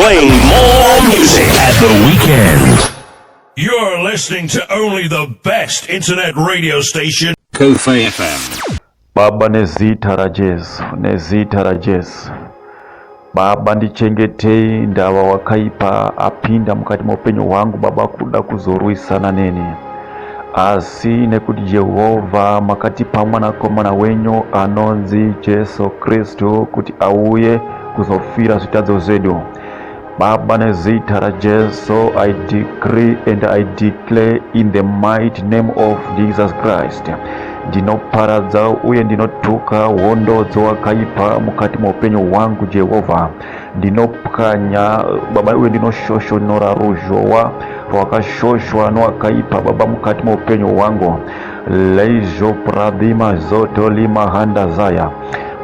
Playing more music at the weekend. You're listening to only the best internet radio station. Kofi FM. Baba, nezita raJesu, nezita raJesu, Baba, ndichengetei. Ndava wakaipa apinda mukati meupenyu hwangu, Baba, kuda kuzorwisana neni, asi nekuti Jehovha makatipa mwanakomana wenyu anonzi Jesu Kristu kuti auye kuzofira zvitadzo zvedu. Baba, nezita raJesu, I decree and I declare in the mighty name of Jesus Christ, ndinoparadza uye ndinotuka hondo dzowakaipa mukati meupenyu hwangu. Jehovha, ndinopwanya, Baba, uye ndinoshoshonora ruzhowa rwakashoshwa nowakaipa, Baba, mukati meupenyu hwangu. Leijo pradima zoto lima handa zaya.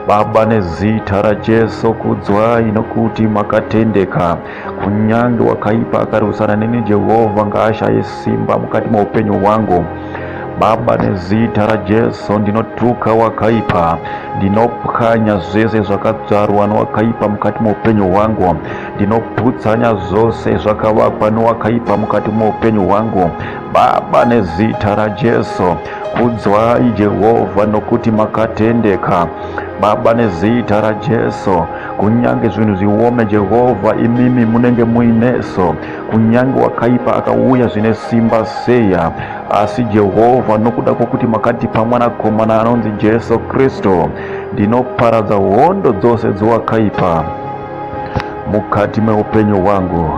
Baba, nezita raJesu, kudzwai nokuti makatendeka. Kunyange wakaipa akarwisana neni, Jehovha, ngaashaye simba mukati meupenyu hwangu. Baba, nezita raJesu, ndinotuka wakaipa, ndinopwanya zvese zvakadzvarwa nowakaipa mukati meupenyu hwangu, ndinoputsanya zvose zvakavakwa nowakaipa mukati meupenyu hwangu. Baba, nezita raJesu, kudzwai Jehovha nokuti makatendeka. Baba, nezita raJesu, kunyange zvinhu zviome, Jehovha, imimi munenge muineso. Kunyange wakaipa akauya zvine simba seya, asi Jehovha, nokuda kwokuti makatipa mwanakomana anonzi Jesu Kristu, ndinoparadza hondo dzose dzowakaipa mukati meupenyu hwangu.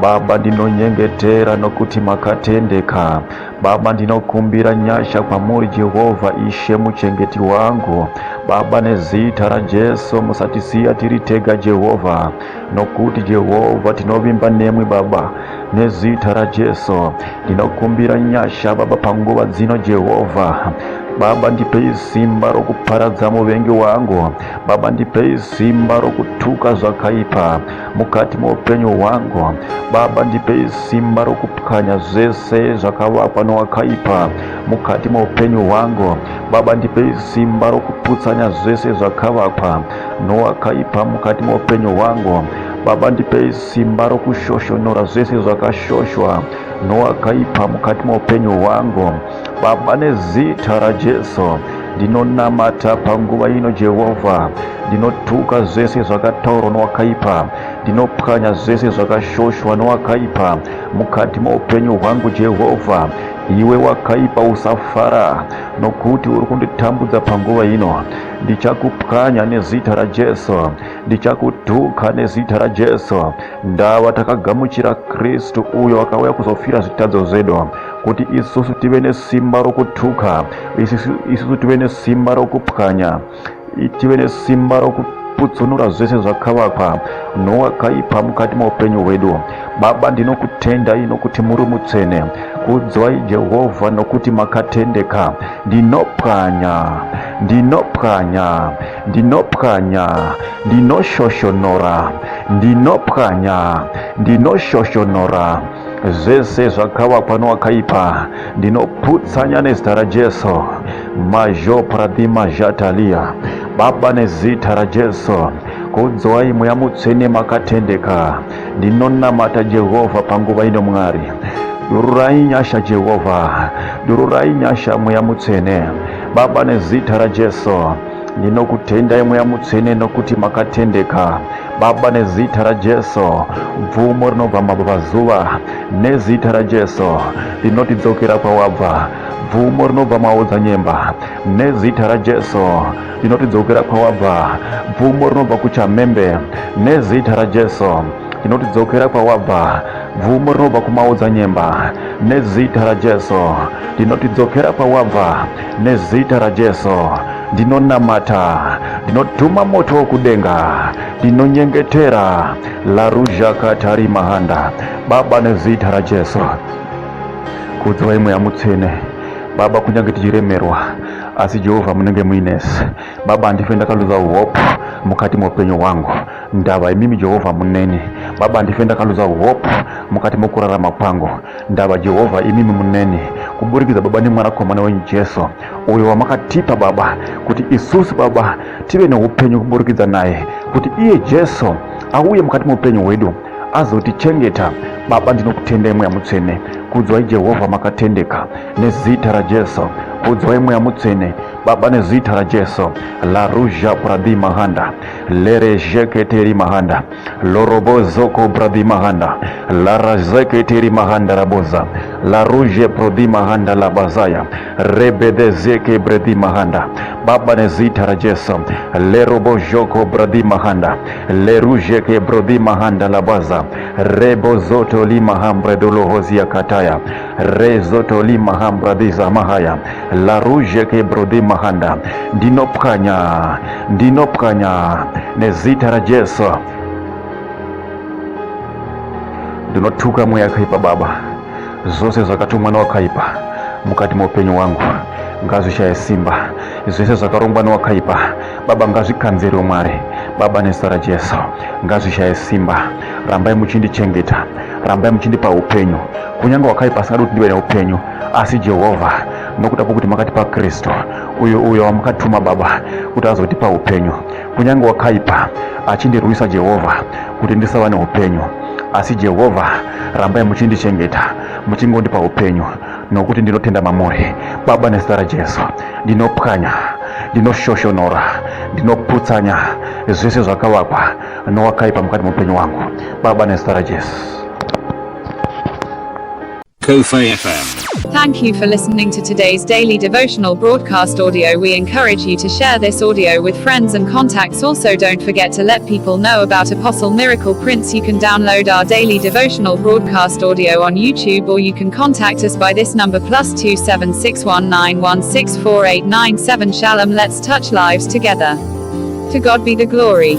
Baba, ndinonyengetera nokuti makatendeka. Baba, ndinokumbira nyasha kwamuri, Jehovha Ishe muchengeti wangu. Baba, nezita raJesu, musatisiya tiri tega, Jehovha, nokuti Jehovha tinovimba nemwi. Baba, nezita raJesu, ndinokumbira nyasha, Baba, panguva dzino. Jehovha, Baba, ndipei simba rokuparadza muvengi wangu. Baba, ndipei simba rokutuka zvakaipa mukati meupenyu hwangu. Baba, ndipei simba rokupwanya zvese zvakavakwa nowakaipa mukati meupenyu hwangu. Baba, ndipei simba rokuputsanya zvese zvakavakwa nowakaipa mukati meupenyu hwangu. Baba, ndipei simba rokushoshonora zvese zvakashoshwa nowakaipa mukati meupenyu hwangu. Baba, nezita raJesu, ndinonamata panguva ino. Jehovha, ndinotuka zvese zvakataurwa nowakaipa, ndinopwanya zvese zvakashoshwa nowakaipa mukati meupenyu hwangu. Jehovha, iwe wakaipa, usafara nokuti uri kunditambudza panguva ino. Ndichakupwanya nezita raJesu, ndichakutuka nezita raJesu. Ndava takagamuchira Kristu uyo akauya kuzofira zvitadzo zvedu, kuti isusu tive nesimba rokutuka, isusu tive nesimba rokupwanya, tive nesimba rokuputsunura zvese zvakavakwa nowakaipa mukati meupenyu hwedu. Baba, ndinokutendai nokuti muri mutsvene. Kudzwai Jehovha nokuti makatendeka. Ndinopwanya, ndinopwanya, ndinopwanya, ndinoshoshonora, ndinopwanya, ndinoshoshonora zvese zvakavakwa nowakaipa, ndinoputsanya nezita raJesu. Mazho pradhima jatalia. Baba, nezita raJesu, kudzwai Mweya Mutsvene, makatendeka. Ndinonamata Jehovha panguva ino. Mwari, dururai nyasha. Jehovha, dururai nyasha. Mweya Mutsvene, Baba, nezita raJesu, ndinokutendai Mweya Mutsvene nokuti makatendeka. Baba, nezita raJesu, bvumo rinobva mabvazuva, nezita raJesu ndinoti dzokera kwawabva. Bvumo rinobva maodzanyemba, nezita raJesu ndinoti dzokera kwawabva. Bvumo rinobva kuchamhembe, nezita raJesu ndinoti dzokera kwawabva. Bvumo rinobva kumaodzanyemba, nezita raJesu ndinoti dzokera kwawabva. Nezita raJesu ndinonamata, ndinotuma moto wokudenga, ndinonyengetera laruzha katari mahanda. Baba, nezita raJesu, kudzwai Mweya Mutsvene. Baba, kunyange tichiremerwa, asi Jehovha munenge muinesi. Baba, handife ndakaluza hope mukati meupenyu hwangu, ndava imimi Jehovha muneni. Baba, handife ndakaluza hope mukati mokurarama kwangu, ndava Jehovha imimi muneni, kuburikidza, Baba, nemwanakomana wenyu Jesu, uyo wamakatipa, Baba, kuti isusu, Baba, tive neupenyu kuburikidza naye, kuti iye Jesu auye mukati meupenyu hwedu. azotichengeta. Baba, ndinokutendai Mweya Mutsvene. Kudzwai Jehovha, makatendeka nezita raJesu. Kudzwai Mweya Mutsvene, Baba, nezita raJesu. La ruja pradi mahanda lere jeketeri mahanda lorobozoko bradi mahanda la razeketeri mahanda raboza la ruje prodi mahanda la bazaya rebedezeke bredi mahanda. Baba, nezita raJesu, lerobojoko bradi mahanda lerujeke brodi mahanda la baza rebozoto limahambre dolohozia kataya rezoto limahambra diza mahaya la rujeke brodi mahanda. Ndinopwanya, ndinopwanya nezita raJesu. Ndinotuka mweya yakaipa, Baba. Zvose zvakatumwa newakaipa mukati meupenyu hwangu ngazvishaye simba. Zvese zvakarongwa newakaipa, Baba, ngazvikanzerwe. Mwari Baba, nezita raJesu, ngazvishaye simba. Rambai muchindichengeta, rambai muchindipa upenyu, kunyange wakaipa asingadi kuti ndive neupenyu. Asi Jehovha, nokuda kwokuti makatipa Kristu uyo, uyo wamakatuma, Baba, kuti azotipa upenyu, kunyange wakaipa achindirwisa, Jehovha, kuti ndisava neupenyu, asi Jehovha, rambai muchindichengeta, muchingondipa upenyu, nokuti ndinotenda mamuri. Baba, nezita raJesu, ndinopwanya, ndinoshoshonora, ndinoputsanya zvese zvakavakwa nowakaipa mukati meupenyu wangu, Baba, nezita raJesu. Kofe FM. Thank you for listening to today's daily devotional broadcast audio. We encourage you to share this audio with friends and contacts. Also, don't forget to let people know about Apostle Miracle Prince. You can download our daily devotional broadcast audio on YouTube, or you can contact us by this number, +2761916489. Shalom. Let's touch lives together. To God be the glory.